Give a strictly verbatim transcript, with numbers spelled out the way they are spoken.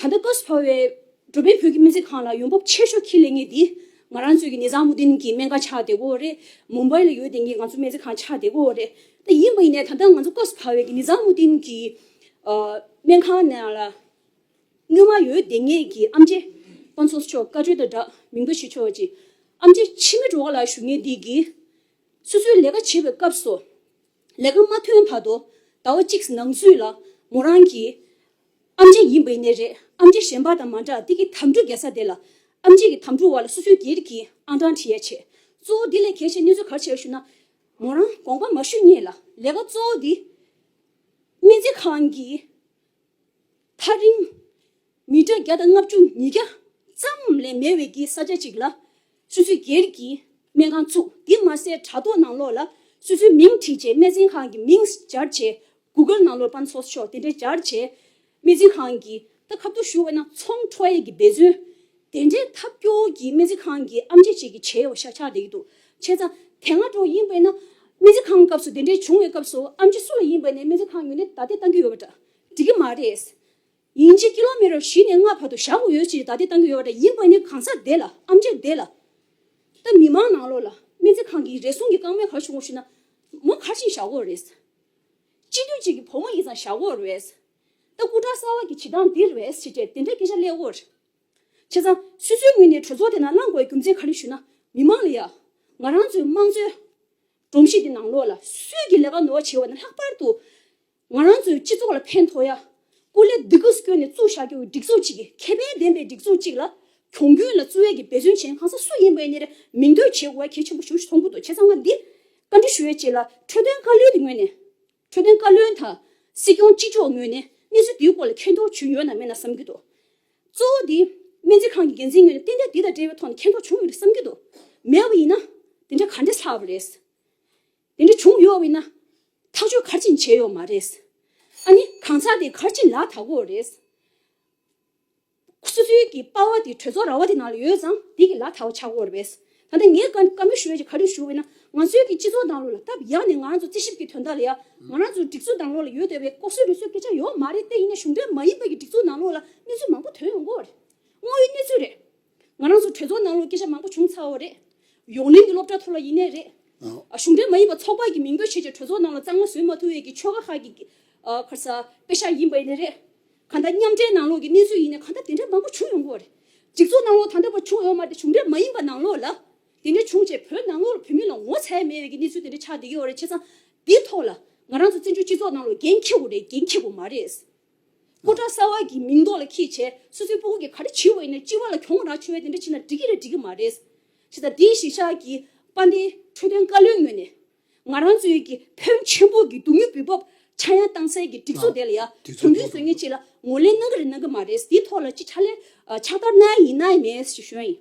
ད་ལྟ་སྐབས་སུ་བབས་པའི་འགྲོ་ཕན་བོད་ཀྱི་སྨན་རྩིས་ཁང་ལ་ཡོང་འབབ་ཆེ་ཤོས་འཁྱེར་སླེབས་མཁན་འདི་ང་རང་ཚོའི་གི་ནི་ཛ་མུ་དིན་གྱི་སྨན་ཁང་ཆགས་བསྡད་ཡོད་རེད། མུམ་བྷའི་ལ་ཡོད་བསྡད་མཁན་ང་ཚོ་སྨན་རྩིས་ཁང་ཆགས་བསྡད་ཡོད་རེད། ད་ཡིན་པ་ཡིན་ནའི་ད་ལྟ་ང་ཚོ་སྐབས་སུ་བབས་པའི་གི་ནི་ཛ་མུ་དིན་གྱི་ཨ་སྨན་ཁང་ནང་ལ་སྔོན་མ་ཡོད་བསྡད་མཁན་གྱི་ཨམ་ཆི་དཔལ་མཚོ་མཆོག་བཀའ་འཁྲོལ་དང་སྦྲགས་མིང་འདོགས་བྱེད་ཆོག་ཅིག་ཨམ་ཆི་འཆི་མེད་སྒྲོལ་དཀར་ལགས་བཞུགས་མཁན་འདི་གིས་སོ་སོའི་ལས་ཀ་བྱེད་པའི་སྐབས་སུ་ལས་ཀ་མ་ཐོན་བར་དུ་ཟླ་བ་གཅིག་ནང་ཚུད་ལ་མོ་རང་གིས་ཨམ་ཆི་ཡིན་པ་ཡིན་ནའི་རེད། ཨམ་ཆི་གཞན་པ་དང་མ་འདྲ་འདི་གི་དམ་ཕྲུག་རྒྱག་ས་དེ་ལ་ཨམ་ཆི་གི་དམ་ཕྲུག་བར་ལ་སོ་སོའི་སྒེར་གྱི་ཨང་གྲངས་བྲིས་ཡ་བྱས། གཙོ་བོ་འདི་ལས་གལ་ཆེ་གནས་ཚུལ་ག་རེ་བྱས་ཞུ་ན། མོ་རང་དགོངས་པ་མ་ཞུ་སྔོན་ལ་ལས་ཀ་གཙོ་བོ་འདི་སྨན་རྩིས་ཁང་གི་ཐག་རིང་མི་ཊར་བརྒྱ་དང་ལྔ་བཅུ་ཉིས་བརྒྱ་ཙམ་ལས་མེད་པའི་གི་ས་ཆ་ཅིག་ལ་སོ་སོའི་སྒེར་གྱི་སྨན་ཁང་བཙུགས། དེ་མ་ཟད་དྲ་ཐོག་ནང་ལོགས་ལ་སོ་སོའི་མིང་བྲིས་བྱས་སྨན་རྩིས་ཁང་གི་མིང་སྦྱར་བྱས་གུ་གལ་ནང་ལོགས་དཔལ་མཚོ་མཆོག་དེ་འདྲས་སྦྱར་བྱས་སྨན་རྩིས་ཁང་གི་ད་ཁ་ཐུག་ཞུ་བས་ན་ཚོང་འཕྲོག་ཡས་ཀྱི་འབད་བརྩོན་དེ་འདྲའི་ཐབས་སྐྱོ་གི་སྨན་རྩིས་ཁང་གི་ཨམ་ཆི་ཅིག་གི་བྱས་ཡོད་ཤག་ཆགས་བསྡད་ཀྱི་འདུག་བྱས་ཙང་དེ་སྔ་འགྲོ་ཡིན་པས་ན་སྨན་རྩིས་ཁང་སྐབས་སུ་དེ་འདྲའི་བྱུང་བའི་སྐབས་སུ་ཨམ་ཆི་སུ་ལ་ཡིན་པས་ནས་སྨན་རྩིས་ཁང་ངོས་ནས་བརྡ་དེ་བཏང་གི་ཡོད་པ་འདྲ་འགྲིག་གི་མ་རེད། ཡིན་གཅིག་ཀི་ལོ་མི་ཊར་བཞི་ནས་ལྔ་བར་དུ་བཞག་དགོས་ཡོད་ཅེས་བརྡ་དེ་བཏང་གི་ཡོད་པ་འདྲ། ཡིན་པ་ནི་གང་ཟག་དེ་ལ་ཨམ་ཆི་དེ་ལ་ད་མི་མང་ནང་ལོགས་ལ་སྨན་རྩིས་ཁང་གི་རེ་ཟུང་གི་རྐང་མའི་གར་བྱུང་བ་ཞུ་ན་མོ་གར་ཕྱིན་བཞག་དགོས་རེད། སྤྱི་འཐུས་གཅིག་གི་བུ་མོ་ཡིན་ཙང་བཞག་དགོས་རེད། ད་སྐུ་དྲག་གསར་བ་གི་བྱེད་སྟངས་འདི་རེད་ཟེར་བྱས་དེ་འདྲའི་སྐད་ཆ་སླེབས་ཡོད་རེད། བྱས་ཙང་སོ་སོའི་ངོས་ནས་གྲོས་ཚོགས་དེ་ནང་བླང་དགོས་རྒྱུ་མཚན་ག་རེ་ཞུ་ན་མི་མང་ལ་ཡ་ང་རང་ཚོའི་དམངས་གཙོའི་སྒྲོམ་གཞི་འདི་ནང་ལོགས་ལ་སུས་ཀྱི་ལས་ཀ་ནོར་བ་བྱས་པ་ན་ལྷག་པར་དུ་ང་རང་ཚོའི་སྤྱི་ཚོགས་ལ་ཕན་ཐོགས་ཡ་སྐུ་ལས་སྡུག་གུ་སྐྱོན་ནས་བཙུགས་བཞག་རྒྱུ་སྒྲིག་འཛུགས་གཅིག་གི་ཁེ་ཕན་ལྡན་པའི་སྒྲིག་འཛུགས་གཅིག་ལ་གྱོང་གུན་ལ་བཙུགས་ཡས་ཀྱི་འབད་བརྩོན་བྱེད་མཁན་གང་ཟག་སུ་ཡིན་པ་ཡིན་ནའི་རེད་མིང་འདོན་བྱེད་དགོས་པ་གལ་ཆེན་པོ་ཞིག་མཐོང་གི་འདུག་བྱས་ཙང་ང་འདི་བཀའ་འདྲི་ཞུ་ཡས་ཆེད་ལ་འཕྲོད་བསྟེན་བཀའ་བློན་གྱི་ངོས་ནས་འཕྲོད་བསྟེན་བཀའ་བློན་དང་སྲིད་སྐྱོང་སྤྱི་ཁྱབ་ངོས་ནས་གནས་ཚུལ་འདིའི་སྐོར་ལ་མཁྱེན་རྟོགས་བྱུང་ཡོད་ན་མེད་ན་བསམ་གྱི་འདུག་གཙོ་བོ་འདི་སྨན་རྩིས་ཁང་གི་འགན་འཛིན་ངོས་ནས་ཏན་ཏན་འདི་དང་འབྲེལ་བའི་ཐོག་ནས་མཁྱེན་རྟོགས་བྱུང་ཡོད་རེད་བསམ་གྱི་འདུག་མེད་པ་ཡིན་ན་དེ་འདྲ་ག་འདྲ་ལྷག་པ་རེད། དེ་འདྲ་བྱུང་ཡོད་པ་ཡིན་ན་ཐག་གཅོད་ག་རེ་བྱས་ནས་བྱས་ཡོད་མ་རེད། ཨ་ནི་གང་ཟག་དེ་ག་རེ་བྱས་ནས་ལག་བསྟར་དགོས་རེད། སོ་སོའི་གི་པ་ཝ་དེ་གྲོས་ཚོགས་ར་བ་དེ་ནང་ལ་ཡོད་ཙང་དེ་གི་ལག་བསྟར་བ་ཆགས་ཀྱི་ཡོད་རེད། ད་ལྟ་ངས་བཀའ་བཀའ་མོལ་ཞུ་ཡས་ཀྱི་ག་རེ་ཞུ་བས་ན་ང་ཚོའི་གི་སྤྱི་ཚོགས་ནང་ལོགས་ལ་སྟབས་ཡག་ནས་ང་རང་ཚོ་རྩིས་ཞིབ་ཀྱི་དོན་དག་ལ་ཡ་ང་རང་ཚོ་སྒྲིག་འཛུགས་ནང་ལོགས་ལ་ཡོད་བསྡད་པའི་ལྐོག་ཟ་རུལ་སུངས་སྐད་ཆ་ཡོད་མ་རེད། དེ་ཡིན་ན་གཞུང་འབྲེལ་མ་ཡིན་པ་གི་སྒྲིག་འཛུགས་ནང་ལོགས་ལ་གནས་ཚུལ་མང་པོ་ཐོན་ཡོང་གི་ཡོད་རེད། དངོས་ཡོད་གནས་ཚུལ་རེད། ང་རང་ཚོ་གྲོས་ཚོགས་ནང་ལོགས་སྐད་ཆ་མང་པོ་བྱུང་ཚར་བ་རེད། ཡོངས་གླིང་གི་སློབ་གྲྭ་ཐོག་ལ་ཡིན་ནའི་རེད། ཨ། གཞུང་འབྲེལ་མ་ཡིན་པ་ཚོགས་པ་གི་མིང་འདོན་བྱས་ཀྱི་གྲོས་ཚོགས་ནང་ལ་གཙང་མ་བཟོས་མ་ཐུབ་ཡས་ཀྱི་ཆོལ་ཁ་ཁག་གི་ཨ་ག་རེ་ཟ་དཔེ་ཤག་ཡིན་པ་ཡིན་ནའི་རེད། གང་ལྟར་མཉམ་འབྲེལ་ནང་ལོགས་ཀྱི་གནས་ཚུལ་ཡིན་ནའི་གང་ལྟར་དེ་འདྲ་མང་པོ་བྱུང་ཡོང་གི་ཡོད་རེད། སྒྲིག་འཛུགས་ནང་ལོགས་ད་ལྟ་བར་བྱུང་ཡོད་མ་རེད། གཞུང་འབྲེལ་མ་ཡིན་པ་ནང་ལོགས་ལ་དེ་འདྲ་བྱུང་རྗེས་བོད་ནང་ལོགས་ལ་བོད་མི་ལ་ངོ་ཚ་ཡ་མེད་པའི་གི་གནས་ཚུལ་དེ་འདྲ་ཆགས་བསྡད་ཀྱི་ཡོད་རེད། བྱས་ཙང་འདིའི་ཐོག་ལ་ང་རང་ཚོ་བཙན་བྱོལ་སྤྱི་ཚོགས་ནང་ལོགས་འགན་འཁྱེར་དགོས་རེད། འགན་འཁྱེར་དགོས་མ་རེད། སྐུ་དྲག་གསར་བ་གི་མིང་ཐོག་ལ་འཁྱེར་བྱས་སོ་སོའི་སྤུ་གུ་གིས་ག་རེ་བྱེད་པ་ཡིན་ན་སྤྱི་པ་ལ་གྱོང་རག་ཆོག་པའི་དེ་འདྲ་བྱས་ན་འགྲིག་གི་རེད་འགྲིག་གི་མ་རེད། བྱས་ཙང་དེའི་གཞིས་ཆགས་ཀྱི་དཔལ་ལྡན་འཕྲོད་བསྟེན་བཀའ་བློན་ངོས་ནས་ང་རང་ཚོའི་གི་ཕོན་ཆེན་པོ་གི་སྡུག་བསྔལ་འབུལ་འབབ་ཆག་ཡང་བཏང་སའི་གི་སྒྲིག་འཛུགས་དེ་ལ་ཡ་དེ་དོན་འཁྱོལ་བཟོ་མཁན་ཅིག་ལ་ངོས་ལེན་གནང་གི་རེད་གནང་གི་མ་རེད། དེའི་ཐོག་ལ་ཅིག་ཕྱག་ལས་ཕྱག་བསྟར་གནང་ཡ་ཡིན་ན་ཡིན་མེད་ཞེས་ཞུ་ཡ་ཡིན།